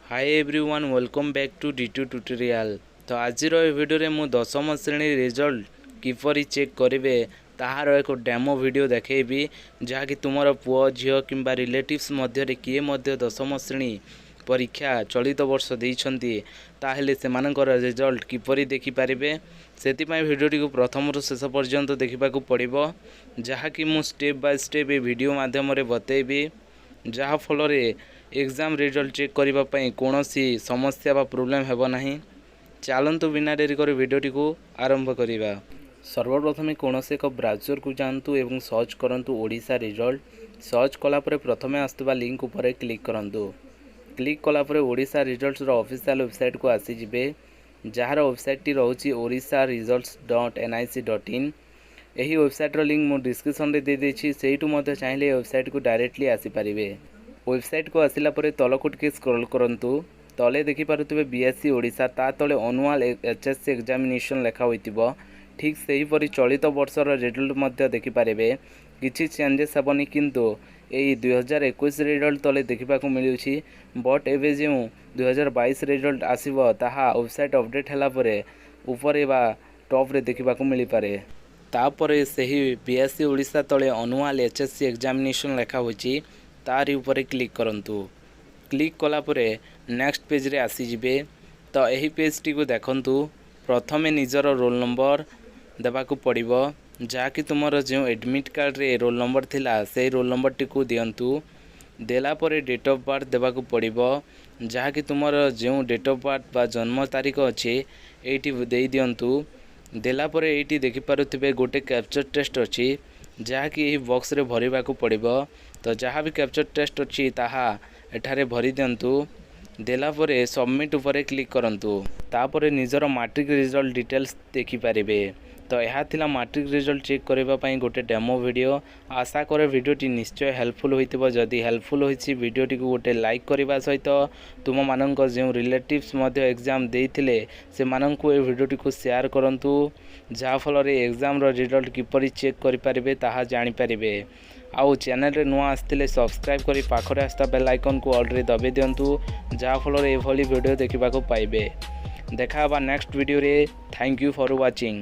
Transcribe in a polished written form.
Hi everyone, welcome back to D2 tutorial। ତ ଆଜିର ଏ ଭିଡ଼ିଓରେ ମୁଁ ଦଶମ ଶ୍ରେଣୀ ରେଜଲ୍ଟ କିପରି ଚେକ୍ କରିବେ, ତାହାର ଏକ ଡେମୋ ଭିଡ଼ିଓ ଦେଖେଇବି, ଯାହାକି ତୁମର ପୁଅ, ଝିଅ କିମ୍ବା ରିଲେଟିଭ୍ସ ମଧ୍ୟରେ କିଏ ମଧ୍ୟ ଦଶମ ଶ୍ରେଣୀ ପରୀକ୍ଷା ଚଳିତ ବର୍ଷ ଦେଇଛନ୍ତି, ତାହେଲେ ସେମାନଙ୍କର ରେଜଲ୍ଟ କିପରି ଦେଖିପାରିବେ। ସେଥିପାଇଁ ଭିଡ଼ିଓଟିକୁ ପ୍ରଥମରୁ ଶେଷ ପର୍ଯ୍ୟନ୍ତ ଦେଖିବାକୁ ପଡ଼ିବ, ଯାହାକି ମୁଁ step by step A video ମାଧ୍ୟମରେ ବତେଇବି, ଯାହାଫଳରେ ଏକ୍ଜାମ୍ ରେଜଲ୍ଟ ଚେକ୍ କରିବା ପାଇଁ କୌଣସି ସମସ୍ୟା ବା ପ୍ରୋବ୍ଲେମ୍ ହେବ ନାହିଁ। ଚାଲନ୍ତୁ, ବିନା ଡେରି କରି ଭିଡ଼ିଓଟିକୁ ଆରମ୍ଭ କରିବା। ସର୍ବପ୍ରଥମେ କୌଣସି ଏକ ବ୍ରାଉଜରକୁ ଯାଆନ୍ତୁ ଏବଂ ସର୍ଚ୍ଚ କରନ୍ତୁ ଓଡ଼ିଶା ରେଜଲ୍ଟ। ସର୍ଚ୍ଚ କଲା ପରେ ପ୍ରଥମେ ଆସୁଥିବା ଲିଙ୍କ ଉପରେ କ୍ଲିକ୍ କରନ୍ତୁ। କ୍ଲିକ୍ କଲା ପରେ ଓଡ଼ିଶା ରେଜଲ୍ଟର ଅଫିସିଆଲ ୱେବସାଇଟ୍କୁ ଆସିଯିବେ, ଯାହାର ୱେବସାଇଟ୍ଟି ରହୁଛି orisharesults.nic.in। ଏହି ୱେବସାଇଟ୍ର ଲିଙ୍କ ମୁଁ ଡିସ୍କ୍ରିପସନ୍ରେ ଦେଇଦେଇଛି। ସେଇଠୁ ମଧ୍ୟ ଚାହିଁଲେ ଏ ୱେବସାଇଟ୍କୁ ଡାଇରେକ୍ଟଲି ଆସିପାରିବେ। ୱେବସାଇଟ୍କୁ ଆସିଲା ପରେ ତଳକୁ ଟିକେ ସ୍କ୍ରୋଲ୍ କରନ୍ତୁ। ତଳେ ଦେଖିପାରୁଥିବେ ବିଏସ୍ଇ ଓଡ଼ିଶା, ତା ତଳେ ଆନୁଆଲ୍ ଏଚ୍ଏସ୍ସି ଏକ୍ଜାମିନେସନ୍ ଲେଖା ହୋଇଥିବ। ଠିକ୍ ସେହିପରି ଚଳିତ ବର୍ଷର ରେଜଲ୍ଟ ମଧ୍ୟ ଦେଖିପାରିବେ। କିଛି ଚେଞ୍ଜେସ୍ ହେବନି, କିନ୍ତୁ ଏଇ 2021 ରେଜଲ୍ଟ ତଳେ ଦେଖିବାକୁ ମିଳୁଛି। ବଟ୍ ଏବେ ଯେଉଁ 2022 ରେଜଲ୍ଟ ଆସିବ, ତାହା ୱେବସାଇଟ୍ ଅପଡ଼େଟ୍ ହେଲା ପରେ ଉପରେ ବା ଟପ୍ରେ ଦେଖିବାକୁ ମିଳିପାରେ। ତାପରେ ସେହି ବିଏସ୍ଇ ଓଡ଼ିଶା ତଳେ ଆନୁଆଲ୍ ଏଚ୍ଏସ୍ସି ଏକ୍ଜାମିନେସନ୍ ଲେଖା ହୋଇଛି, ତାରି ଉପରେ କ୍ଲିକ୍ କରନ୍ତୁ। କ୍ଲିକ୍ କଲା ପରେ ନେକ୍ସଟ ପେଜ୍ରେ ଆସିଯିବେ। ତ ଏହି ପେଜ୍ଟିକୁ ଦେଖନ୍ତୁ। ପ୍ରଥମେ ନିଜର ରୋଲ୍ ନମ୍ବର ଦେବାକୁ ପଡ଼ିବ, ଯାହାକି ତୁମର ଯେଉଁ ଆଡ଼ମିଟ୍ କାର୍ଡ଼ରେ ରୋଲ୍ ନମ୍ବର ଥିଲା, ସେଇ ରୋଲ୍ ନମ୍ବରଟିକୁ ଦିଅନ୍ତୁ। ଦେଲା ପରେ ଡେଟ୍ ଅଫ୍ ବାର୍ଥ ଦେବାକୁ ପଡ଼ିବ, ଯାହାକି ତୁମର ଯେଉଁ ଡେଟ୍ ଅଫ୍ ବାର୍ଥ ବା ଜନ୍ମ ତାରିଖ ଅଛି, ଏଇଠି ଦେଇଦିଅନ୍ତୁ। ଦେଲା ପରେ ଏଇଠି ଦେଖିପାରୁଥିବେ ଗୋଟେ କ୍ୟାପଚା ଟେକ୍ସଟ ଅଛି, ଯାହାକି ଏହି ବକ୍ସରେ ଭରିବାକୁ ପଡ଼ିବ। ତ ଯାହା ବି କ୍ୟାପଚା ଟେକ୍ସଟ ଅଛି, ତାହା ଏଠାରେ ଭରି ଦିଅନ୍ତୁ। ଦେଲା ପରେ ସବମିଟ୍ ଉପରେ କ୍ଲିକ୍ କରନ୍ତୁ। ତାପରେ ନିଜର ମାଟ୍ରିକ ରେଜଲ୍ଟ ଡିଟେଲ୍ସ ଦେଖିପାରିବେ। ତ ଏହା ଥିଲା ମାଟ୍ରିକ ରେଜଲ୍ଟ ଚେକ୍ କରିବା ପାଇଁ ଗୋଟେ ଡେମୋ ଭିଡ଼ିଓ। ଆଶା କରେ ଭିଡ଼ିଓଟି ନିଶ୍ଚୟ ହେଲ୍ପଫୁଲ୍ ହୋଇଥିବ। ଯଦି ହେଲ୍ପଫୁଲ୍ ହୋଇଛି, ଭିଡ଼ିଓଟିକୁ ଗୋଟେ ଲାଇକ୍ କରିବା ସହିତ ତୁମମାନଙ୍କ ଯେଉଁ ରିଲେଟିଭ୍ସ ମଧ୍ୟ ଏକ୍ଜାମ୍ ଦେଇଥିଲେ, ସେମାନଙ୍କୁ ଏ ଭିଡ଼ିଓଟିକୁ ସେୟାର କରନ୍ତୁ, ଯାହାଫଳରେ ଏକ୍ଜାମ୍ର ରେଜଲ୍ଟ କିପରି ଚେକ୍ କରିପାରିବେ, ତାହା ଜାଣିପାରିବେ। ଆଉ ଚ୍ୟାନେଲରେ ନୂଆ ଆସିଥିଲେ ସବସ୍କ୍ରାଇବ୍ କରି ପାଖରେ ଆସୁଥିବା ବେଲ୍ ଆଇକନ୍କୁ ଅଲ୍ରେ ଦବାଇ ଦିଅନ୍ତୁ, ଯାହାଫଳରେ ଏଭଳି ଭିଡ଼ିଓ ଦେଖିବାକୁ ପାଇବେ। ଦେଖା ହେବା ନେକ୍ସଟ ଭିଡ଼ିଓରେ। Thank you for watching.